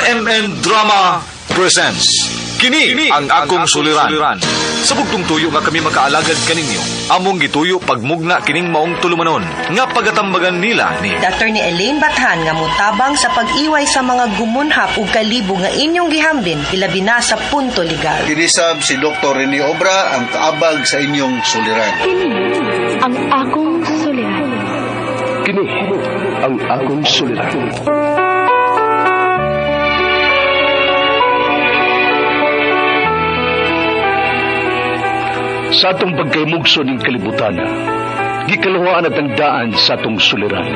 RMN Drama presents Kini ang akong suliran. Sa bugtong tuyo nga kami makaalagad kaninyo, among gituyo pagmugna kining maong tulumanon nga pagatambagan nila ni Attorney Elaine Bathan nga mutabang sa pag-iway sa mga gumunhap ug kalibo nga inyong gihambin ilabi na sa punto legal. Kinisab si Dr. Rene Obra ang kaabag sa inyong suliran. Kini ang akong suliran. Kini ang akong suliran. Sa atong pagkaymugso ning kalibutan, gikaluhaan at ang daan sa atong suliran.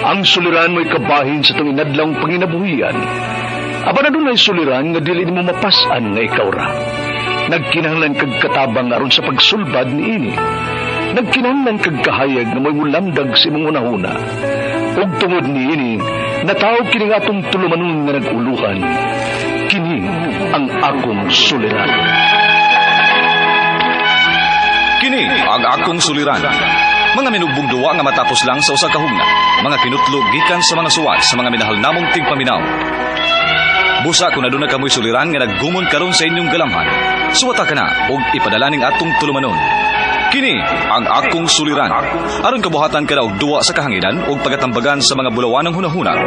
Ang suliran mo'y kabahin sa atong inadlawng panginabuhian. Apan adunay suliran nga dili nimo mapas-an nga ikaw ra. Nagkinahanglan kag katabang aron sa pagsulbad niini. Nagkinahanglan kag kahayag nga mo'y mulamdag sa imong hunahuna. Ug tungod niini, natawag kini nga atong tulumanon nga nag-uluhan. Kini ang akong suliran. Kini ang akong suliran. Mga minugbong duwa nga matapos lang sa usa ka hugna. Mga kinutlo gikan sa mga suwat sa mga minahal namong tigpaminaw. Busa kung aduna kamoy suliran nga naggumon karon sa inyong galamhan. Suwata ka na og ipadala ning atong tulumanon. Kini ang akong suliran. Aron kabuhatan ka na og duwa sa kahanginan ug pagatambagan sa mga bulawanang hunahuna.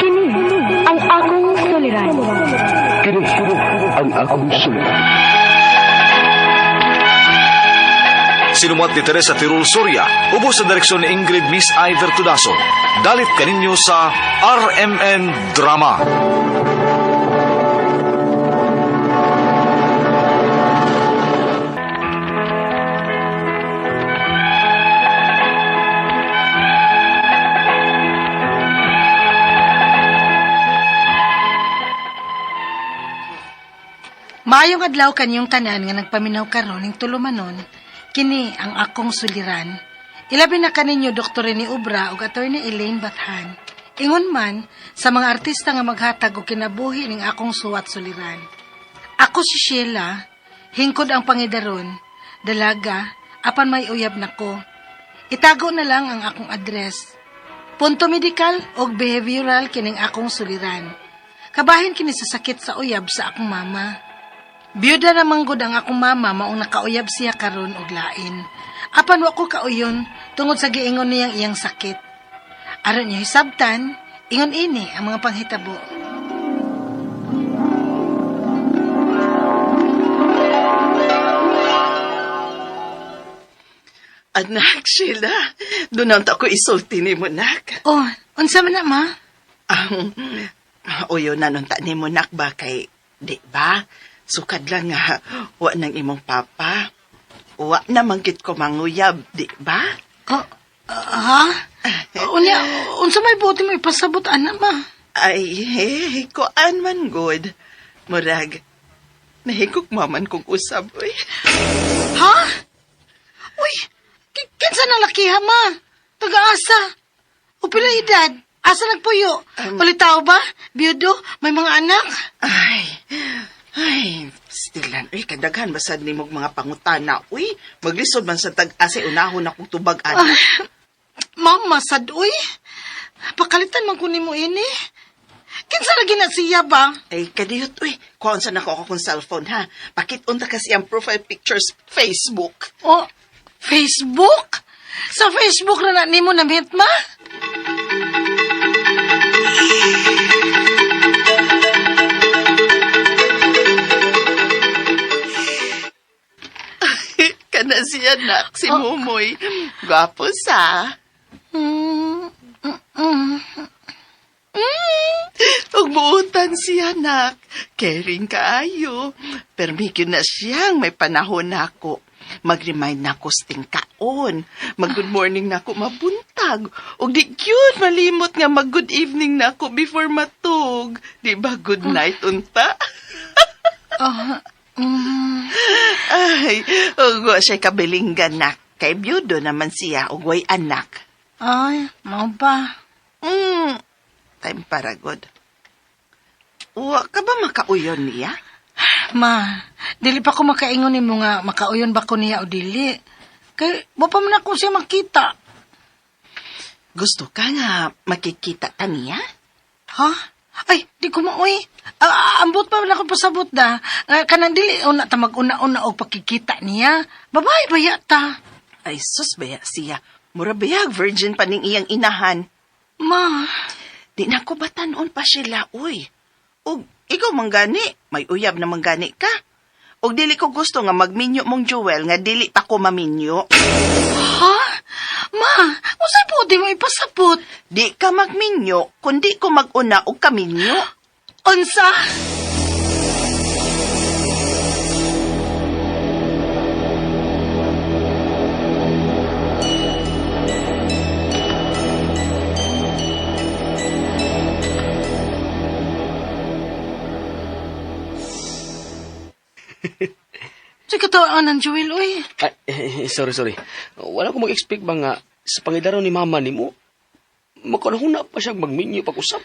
Kini ang akong suliran. Kini ang akong suliran. Sinumuat ni Teresa Tirul Soria, ubos sa direksyon ni Ingrid Miss Iver Tudaso. Dalit kaninyo sa RMN Drama. Maayong adlaw kanyong tanan nga nagpaminaw karon ning tulumanon, kini ang akong suliran. Ilabi na kaninyo Dr. Rene Obra ug Attorney Elaine Bathan. Ingon man sa mga artista nga maghatag og kinabuhi ning akong suwat suliran. Ako si Sheila, hingkod ang pangidaron, dalaga, apan may uyab nako. Itago na lang ang akong address. Punto medical og behavioral kining akong suliran. Kabahin kini sa sakit sa uyab sa akong mama. Biyuda na manggod ang akong mama maong nakauyab siya karon og lain. Apan wa ko kauyon tungod sa giingon niyang iyang sakit. Aron niyo hisabtan, ingon ini ang mga panghitabo. Anak, Sheila, doon ang ko isulti ni mo, nak. Oh, unsa man na ma? Ang uyo na nun ta ni mo, nak, ba kay, di ba? Sukad lang nga, wa nang imong papa. Wa na manggit ko manguyab, di ba? Oh, ha? Unya, unsa may buti mo ipasabot ana ma? Ay, eh, kuan man good. Murag, nahigog maman kong usab, uy. Ha? Uy, kinsa na lakiha ma? Taga-asa. O pila edad? Asa nagpuyo? Ulitaw ba? Biyudo? May mga anak? Ay, ay, stilan. Uy, kadaghan basad ni mong mga pangutana. Uy, maglisod man sa tag-asa, unahon akong tubag, anak. Mama, sad, uy. Pakalitan man ko nimo ini. Kinsa lagi na siya ba? Ay, kadiyot, uy. Kuhaan sa nako akong cellphone, ha? Pakit-unta kasi ang profile pictures Facebook. O, Facebook? Sa Facebook na na nimo na-meet, ma? Kana siya, nak, si Mumoy. Gwapo sa. Mm, mm, mm. Ug buutan siya, nak. Caring kaayo. Permikyo na siyang may panahon na ako. Mag-remind na ako sa tingkaon. Mag-good morning na ako mabuntag. Ug di cute malimot nga mag-good evening na ako before matug. Di ba good night unta? Ah, mm. Ay, ug wa siya kabilinggan nak. Kay byudo naman siya ug way anak. Ay, mao ba? Time para good. Wa ka ba makauyon niya? Ma, dili pa ko makaingon nimo nga makauyon ba ko niya o dili. Kay wa pa man ako siya makita. Gusto ka nga makikita ta niya? Ha? Ay, di ko maoy. Ambot pa man ako pasabot da. Kanang dili una ta mag-una-una og pakikita niya. Babae ba ta? Ay, sus baya siya. Mura bayag virgin pa ning iyang inahan. Ma, Di na ko batanon pa sila, uy. Ug ikaw manggani, may uyab na manggani ka. Ug dili ko gusto nga magminyo mong Jewel nga dili pa ko maminyo. ha? Ma, unsay pwede mo ipasabot? Di ka magminyo, kundi ko maguna og kaminyo. Unsa? Sige katawan ng Jewel, uy. Ay, sorry, sorry. Wala ko mag-expect ba nga sa pangidaro ni mama ni mo, makanahuna pa siya magminyo pag-usap.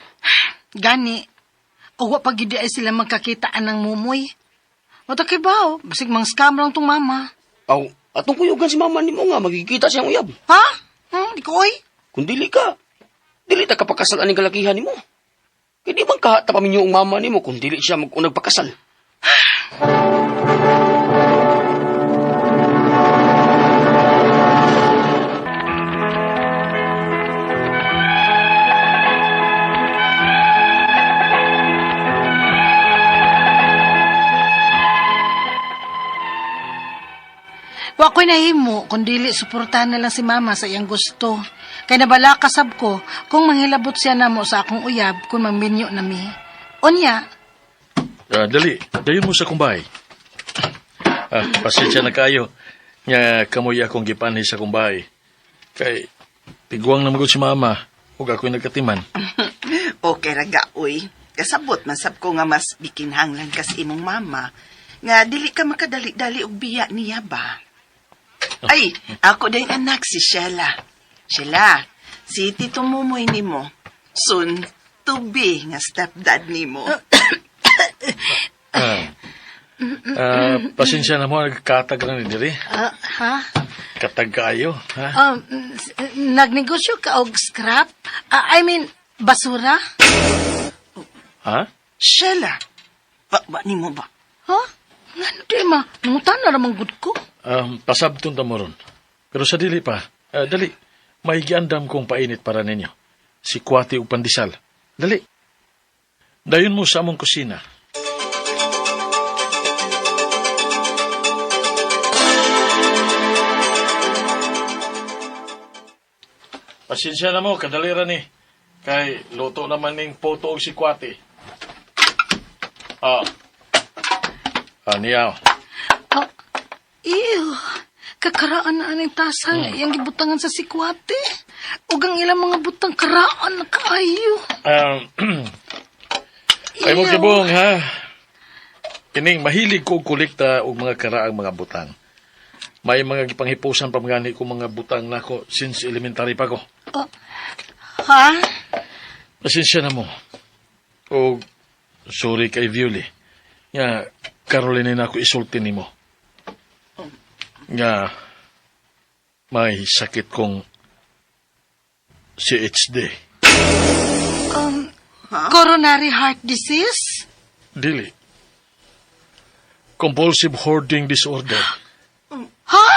Gani, uwa pag ay sila magkakitaan ng mumoy. Wata kay bao, basig mang scam lang tong mama. Aw, atong kuyugan si mama ni mo nga, magkikita siyang uyab. Ha? Di ko, oy. Kung dili ka, dili ta kapakasal aning kalakihan ni mo. Kaya di man kahata paminyo ang mama ni mo kung dili siya mag-unag pakasal. Wa ko'y nahimo, kung dili suportahan na lang si mama sa iyang gusto. Kay nabala kasab ko kung manghilabot siya namo sa akong uyab kung magminyo nami. Unya, Dali, dayon mo sa kumbay. Pasensya na kayo. Nga kamoy akong gipanhi sa kumbay. Kay tiguang na magod si mama ug ako'y nagkatiman. Okay ra ga, uy. Kasabot man sab ko nga mas bikinhang lang kas imong mama. Nga dili ka makadali-dali og biya niya ba? Ay, ako din anak si Sheila. Sheila, si Tito Mumoy nimo. Soon to be nga stepdad nimo. Pasensya na mo, nagkatag lang ni diri. Ha? Katag kayo, ha? Nagnegosyo ka og scrap? I mean, basura? Ha? Sheila, ba nimo ba? Ha? Ngano di ma? Nangutan na ramang gud ko. Pasabton ta mo ron. Pero sa dili pa, dali, may giandam kong painit para ninyo. Si Kwati ug pandesal. Dali. Dayon mo sa among kusina. Pasensya na mo, kadalira ni. Kay luto naman ning poto og si Kwati. Ah. Ah, niyaw. Oh, ew. Kakaraan na aning tasa nga iyang gibutangan sa sikwate. Ug ang ilang mga butang karaan na kaayo. Ay mo kibong ha. Kining mahilig ko og kolekta og mga karaang mga butang. May mga gipanghipusan pa mga ko mga butang nako since elementary pa ko. Oh, ha? Pasensya na mo. O sorry kay Violi. Nga Caroline na ako isulti nimo. Nga may sakit kong CHD. Coronary heart disease? Dili. Compulsive hoarding disorder. Ha?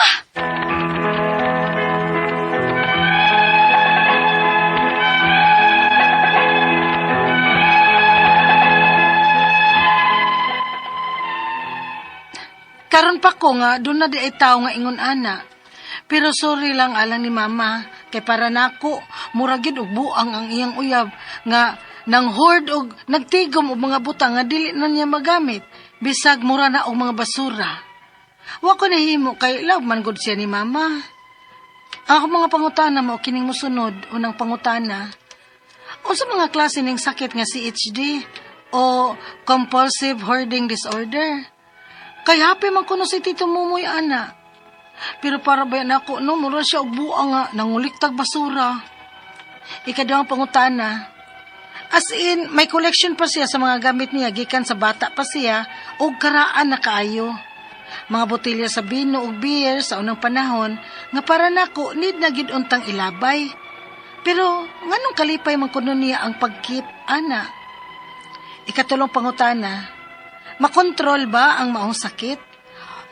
Karon pa ko nga, doon na di ay tao nga ingon ana. Pero sorry lang alang ni mama, kay para nako, mura gyud og buang ang iyang uyab nga nang hoard og nagtigom og mga butang nga dili na niya magamit, bisag mura na og mga basura. Wa ko nahimo kay love man gud siya ni mama. Ang akong mga pangutana mo kining mosunod unang pangutana. Unsa mga klase ning sakit nga CHD o compulsive hoarding disorder? Kay happy man kuno si Tito Mumoy ana. Pero para ba nako no mura siya og buang nga nanguliktag basura. Ikaduhang pangutana. As in, may collection pa siya sa mga gamit niya gikan sa bata pa siya og karaan na kaayo. Mga botelya sa bino ug beer sa unang panahon nga para nako need na gid untang ilabay. Pero nganong kalipay man kuno niya ang pag-keep ana? Ikatulong pangutana, makontrol ba ang maong sakit?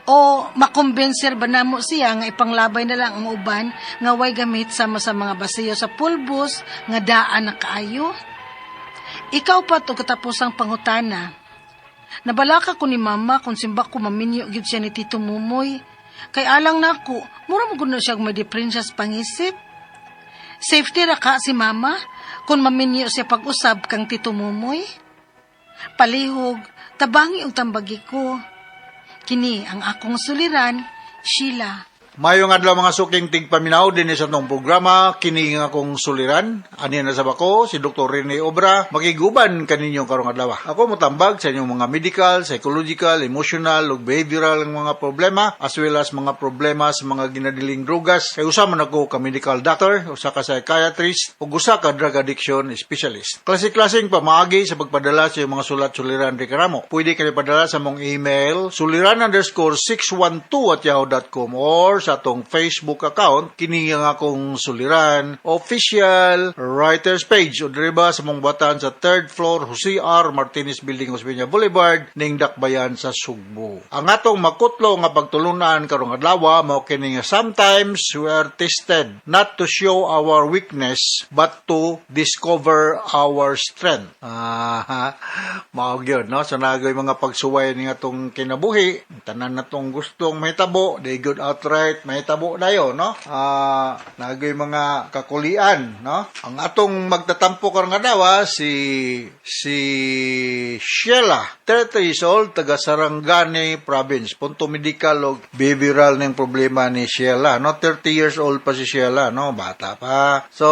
O makumbinser ba namo siya nga ipanglabay na lang ang uban nga way gamit sama sa mga basiyo sa pulbos nga daan na kaayo? Ikaupat og katapusang pangutana, nabalaka ko ni Mama kung simba ko maminyo gyud siya ni Tito Mumoy. Kay alang nako, mura mo gud na siya may diferensya sa pangisip. Safety ra ka si Mama kung maminyo siya pag-usab kang Tito Mumoy. Palihog, tabangi og tambagi ko. Kini ang akong suliran, Sheila. Mayong adlaw, mga suking tigpaminaw, dinhi sa atong programa kini nga akong suliran. Ani na sa bako si Dr. Rene Obra, makiguban kaninyo karong adlaw. Ako motambag sa inyong mga medical, psychological, emotional ug behavioral ang mga problema, as well as mga problema sa mga ginadiling drugas. Kay usa man ako ka medical doctor, usa ka psychiatrist ug usa ka drug addiction specialist. Klase-klaseng pamaagi sa pagpadala sa iyong mga sulat suliran di kanamo. Pwede kayo padala sa mong email suliran_612@yahoo.com or sa atong Facebook account kini nga akong suliran official writers page o diri ba sa mong batan sa third floor, Jose R. Martinez Building, Osmeña Boulevard, ning Dakbayan sa Sugbo. Ang atong makutlo nga pagtulunan karong adlaw mao kini nga sometimes we are tested not to show our weakness but to discover our strength. Ah, mao gyud, no? So nagoy mga pagsuway ni atong kinabuhi, tanan natong gustong mahitabo, di good outright mahitabo dayon, no? Ah, nagoy mga kakulian, no? Ang atong magtatampo karong adlaw si si Sheila, 30 years old, taga Sarangani Province. Punto medical og behavioral ning problema ni Sheila, no? 30 years old pa si Sheila, no? Bata pa. So,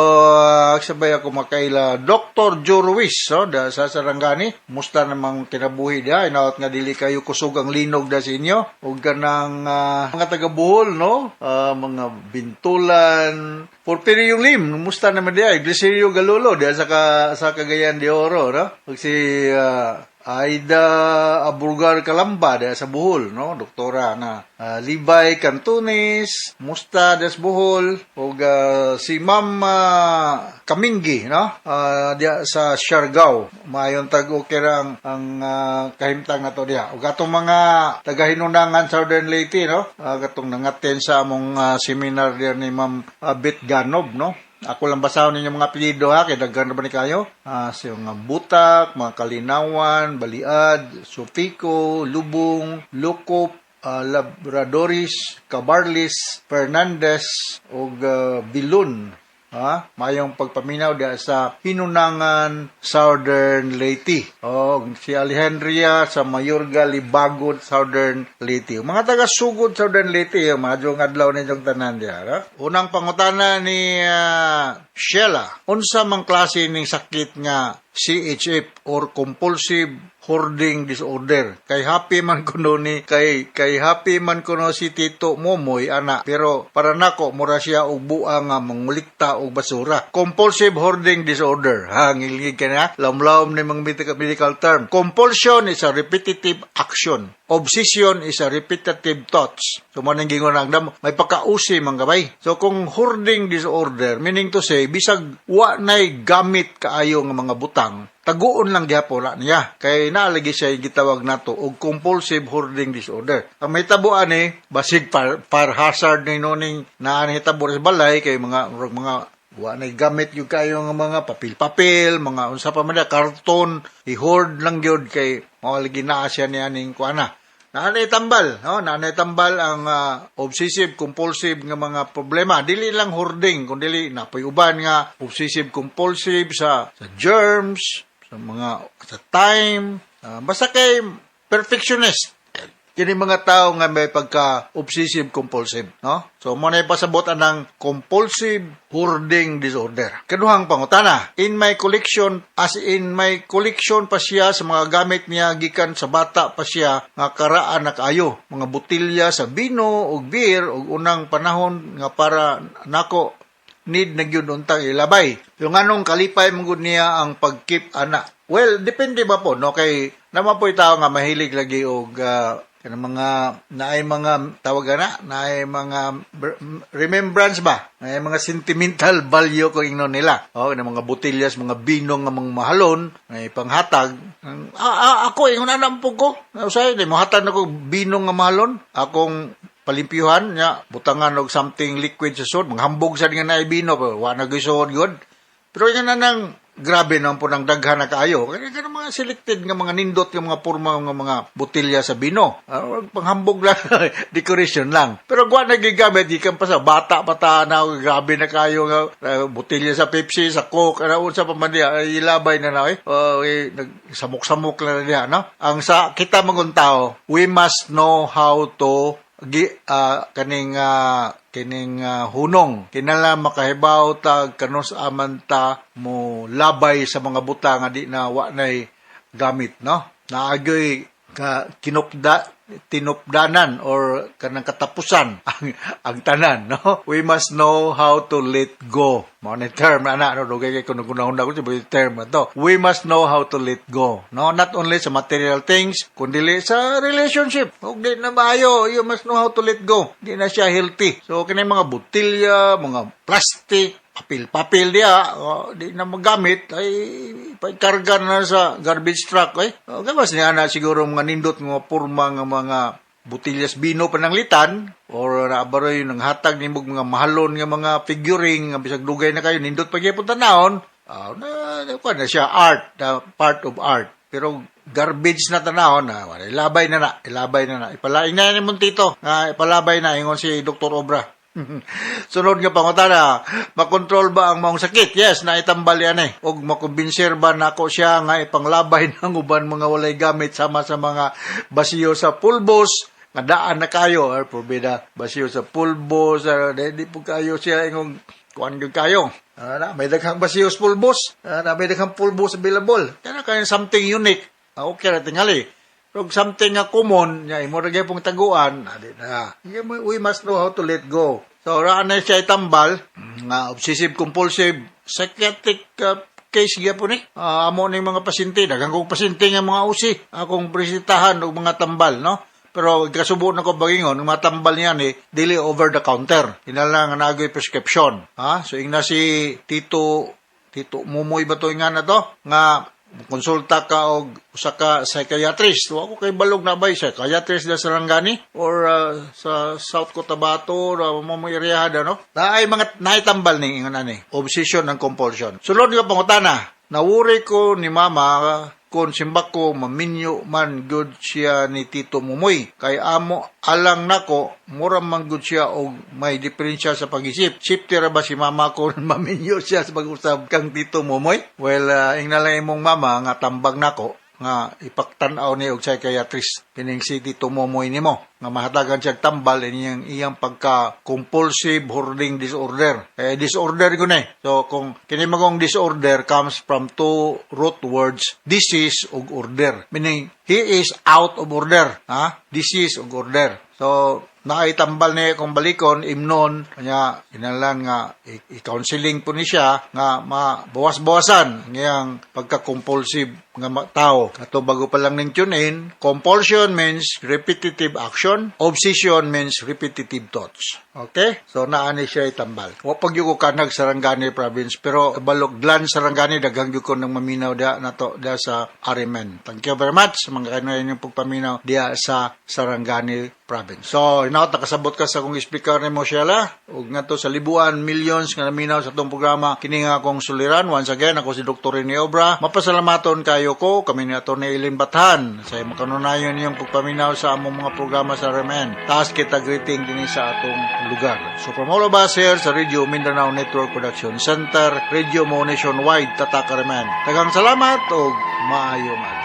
sabay ako makaila Dr. Joe Ruiz, no? Da, sa Sarangani. Musta namang kinabuhi diha? Inaot nga dili kayo kusog ang linog da sa inyo. Ug kanang mga taga Bohol, no? Mga Bintulan, Porfirio Lim, musta naman diha? Glicerio Galolo diha sa Cagayan de Oro, no? Ug si Aida Aburgar Kalamba diha sa Bohol, no? Doktora na. Libay Cantunis, musta diha sa Bohol, ug si Ma'am Kaminggi, no? Diha sa Siargao. Maayon tag okay ra ang kahimtang nato diha. Ug atong mga taga-Hinunangan, Southern Leyte, no? Katong nangaten sa among seminar diha ni Ma'am Beth Ganob, no? Ako lang basahon ninyo mga apelyido ha, kay daghan na ba ni kayo? Si mga Butak, mga Kalinawan, Baliad, Sofico, Lubong, Lukop, Labradoris, Cabarlis, Fernandez, ug Bilun. Ha? Mayong pagpaminaw diha sa Hinunangan, Southern Leyte. O, si Alejandria sa Mayorga, Libagod, Southern Leyte. Mga taga Sugod, Southern Leyte, maayong adlaw ninyong tanan diha. Ha? Unang pangutana ni Sheila, unsa mang klase ning sakit nga CHF or compulsive hoarding disorder? Kay happy man kuno ni kay kay happy man kuno si Tito Momoy ana, pero para nako mura siya og buang nga mangulikta og basura. Compulsive hoarding disorder. Ha, ngilngig ka na. Lamlawm ni mga medical term. Compulsion is a repetitive action. Obsession is a repetitive thoughts. So mo nang gingon ang damo, may pagkausi man gabay. So kung hoarding disorder, meaning to say, bisag wa nay gamit kaayo nga mga butang, taguon lang gyapon na niya. Kay naalagi siya yung gitawag nato og compulsive hoarding disorder. Ang may tabo ani, basig fire hazard ni noning naa hitabo sa balay kay mga murag mga wa nay gamit yung kayo nga mga papel-papel, mga unsa pa man na, karton, i-hoard lang gyud kay mao lagi naa siya niya ning kuana. Naanay tambal, no? Naanay tambal ang obsessive compulsive nga mga problema. Dili lang hoarding, kun dili napoy uban nga obsessive compulsive sa germs, sa mga sa time, basta kay perfectionist. Kini mga tao nga may pagka obsessive compulsive, no? So mo na ipasabot anang compulsive hoarding disorder. Kaduhang pangutana, in my collection, as in my collection pa siya sa mga gamit niya gikan sa bata pa siya nga karaan na kaayo. Mga botilya sa bino ug beer ug unang panahon nga para nako need na gyud untang ilabay. Yung anong kalipay mo gud niya ang pag-keep ana? Well, depende ba po, no? Kay naman po tao nga mahilig lagi og Kanang mga naay mga tawag na, naay mga remembrance ba? Naay mga sentimental value kung ingnon nila. Oh, kanang mga botellas, mga bino nga mga mahalon, may panghatag. Ako ingon ana po ko. Usay di mohatag nako bino nga mahalon. Akong palimpyuhan nya, butangan og something liquid sa sud, manghambog sad nga naay bino pero wa na gyud suod gud. Pero ingon na nang grabe naman po ng daghan na kaayo. Kaya kanang mga selected nga mga nindot nga mga porma nga mga botelya sa bino. Panghambog lang, decoration lang. Pero wa na gigamit, gikan pa sa bata pa ta na, grabe na kayo nga botelya sa Pepsi, sa Coke, ano unsa pa man diya, ay, ilabay na na eh. Eh, nagsamok-samok na na diya, no? Ang sa kita mangon tao, we must know how to gi kaning kining hunong, kinala makahibaw ta kanus aman ta mo labay sa mga buta nga di na wa nay gamit, no? Naagoy ka kinupda tinupdanan or kanang katapusan ang tanan, no? We must know how to let go. Mao ni term ana, no? Dugay kay kuno gunahon ko sa term na to. We must know how to let go, no? Not only sa material things, kundi sa relationship. Ug di na maayo, you must know how to let go. Di na siya healthy. So kini mga botelya, mga plastic, papel-papel diya, oh, di na magamit, ay paikarga na sa garbage truck. Ay, oh, gawas niya na siguro mga nindot mga porma nga mga botellas bino pananglitan or naabaroy ng hatag nimo mga mahalon nga mga figuring nga bisag dugay na kayo nindot pa gyapon tanawon. Na kuan na siya, art, the part of art, pero garbage na tanawon na, wala, ilabay na na, ilabay na na, ipalaing na ni tito nga ipalabay na, ingon si Dr. Obra. Sunod nga pangutana, makontrol ba ang maong sakit? Yes, naitambal yan eh. Og makumbinser ba nako siya nga ipanglabay ng uban mga walay gamit sama sa mga basiyo sa pulbos nga daan na kayo or probida basiyo sa pulbos, di, di po kayo siya ingong kuan gyud kayo. Na, may daghang basiyo sa pulbos. Na, may daghang pulbos available. Kana kayo something unique. Okay ra tingali. Pero something nga common, nya imo ra gyapon taguan, di na. We must know how to let go. So, raan na siya itambal, nga obsessive compulsive psychiatric case gyapon ni. Amo ning mga pasyente, daghang kong pasyente nga mga OC, akong presentahan og mga tambal, no? Pero kasubo na ko bagingon, ang mga tambal niya ni dili over the counter. Kinahanglan nga nagoy prescription. Ha? So ingna si Tito Tito Mumoy ba to nga na to? Nga konsulta ka og usa ka psychiatrist. Wa ko kay balog na bay psychiatrist da sa Sarangani or sa South Cotabato or mo mo area no. Naay mga naitambal ning ingon ani. Obsession and compulsion. Sulod nga pangutana. Nawuri ko ni mama kung simbak ko maminyo man gud siya ni Tito Mumoy. Kay amo alang nako, mura man gud siya og may diferensya sa pag-isip. Safety ra ba si mama ko maminyo siya sa pag-usab kang Tito Mumoy? Well, ingna lang imong mama nga tambag nako nga ipaktan-aw ni og psychiatrist kining si Tito Momoy nimo nga mahatagan siya tambal iyang iyang pagka compulsive hoarding disorder, eh disorder ko na eh. So kung kini magong disorder comes from two root words, disease ug order, meaning he is out of order, ha, disease ug order. So naitambal niya kung balikon imnon kanya, kinahanglan nga i-counseling po ni siya nga mabawas-bawasan ngayang pagka-compulsive nga tao. Ato bago pa lang ning tune in, compulsion means repetitive action, obsession means repetitive thoughts. Okay? So naa ni siya itambal. Wa pag ko kanag Sarangani province, pero balog Glan Sarangani, daghang gyud ko nang maminaw dia nato dia sa RMN. Thank you very much sa mga kanoy inyong pagpaminaw dia sa Sarangani province. So, hinaot nakasabot ka sa akong speaker nimo, Sheila, ug ngadto sa libuan millions nga naminaw sa atong programa kini nga akong suliran. Once again, ako si Dr. Rene Obra. Mapasalamaton kayo ko kami ni Atty. Eileen Bathan sa makanunayon niyong pagpaminaw sa among mga programa sa RMN. Taas kita greeting dinhi sa atong lugar. So from all of us here sa Radio Mindanao Network Production Center, Radio Mo Nationwide, Tatak RMN. Daghang salamat ug maayong adlaw.